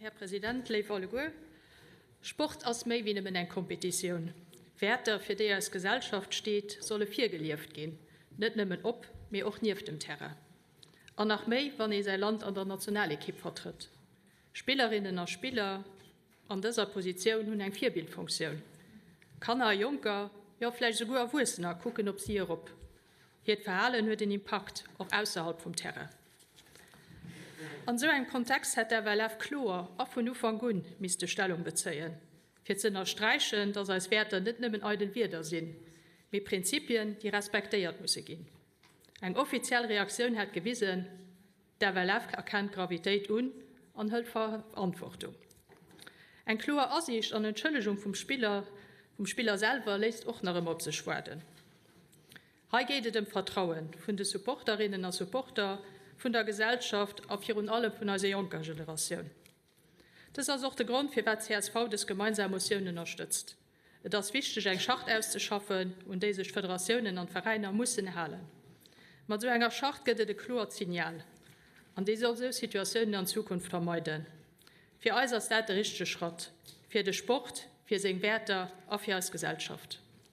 Här President, léif alleguer, Sport ass méi wéi nëmmen eng Kompetitioun. Wäerter, fir déi eis Gesellschaft steet, solle virgelieft ginn, net nëmmen op, mee och nieft dem Terrain. An nach méi, wann ee säi Land an der Nationalekipp vertrëtt. Spillerinnen a Spiller an dëser Positioun hunn eng Virbildfunktioun. Kanner a Jonker, jo vläicht esouguer Erwuessener kucken op si erop. Hiert Verhalen huet en Impakt, och ausserhalb vum Terrain. An esou engem Kontext hätt d'FLF kloer a vun Ufank un misste Stellung bezéien, fir ze ënnersträichen, dass eis Wäerter net nëmmen eidel Wierder sinn, mee Prinzipien, déi respektéiert musse ginn. Eng offiziell Reaktioun hätt gewisen, D'FLF erkennt d'Gravitéit un an hëlt Verantwortung. Eng kloer Asiicht an Entschëllegung vum Spiller vum Spiller selwer léisst och nach ëmmer op sech waarden. Hei geet et ëm d'Vertraue vun de Supporterinnen a Supporter, vun der Gesellschaft a virun allem vun eiser jonker Generatioun. Dës ass och de Grond, firwat csv dës gemeinsam Motioun ënnerstëtzt. Et ass wichteg, eng Charte auszeschaffen, un déi sech d'Federatiounen an d'Veräiner mussen halen. Mat esou enger Charte gëtt et e kloert Signal, an déi soll esou Situatiounen an Zukunft vermeiden. Fir eis ass dat de richtege Schratt, fir de Sport, fir seng Wäerter a fir eis Gesellschaft.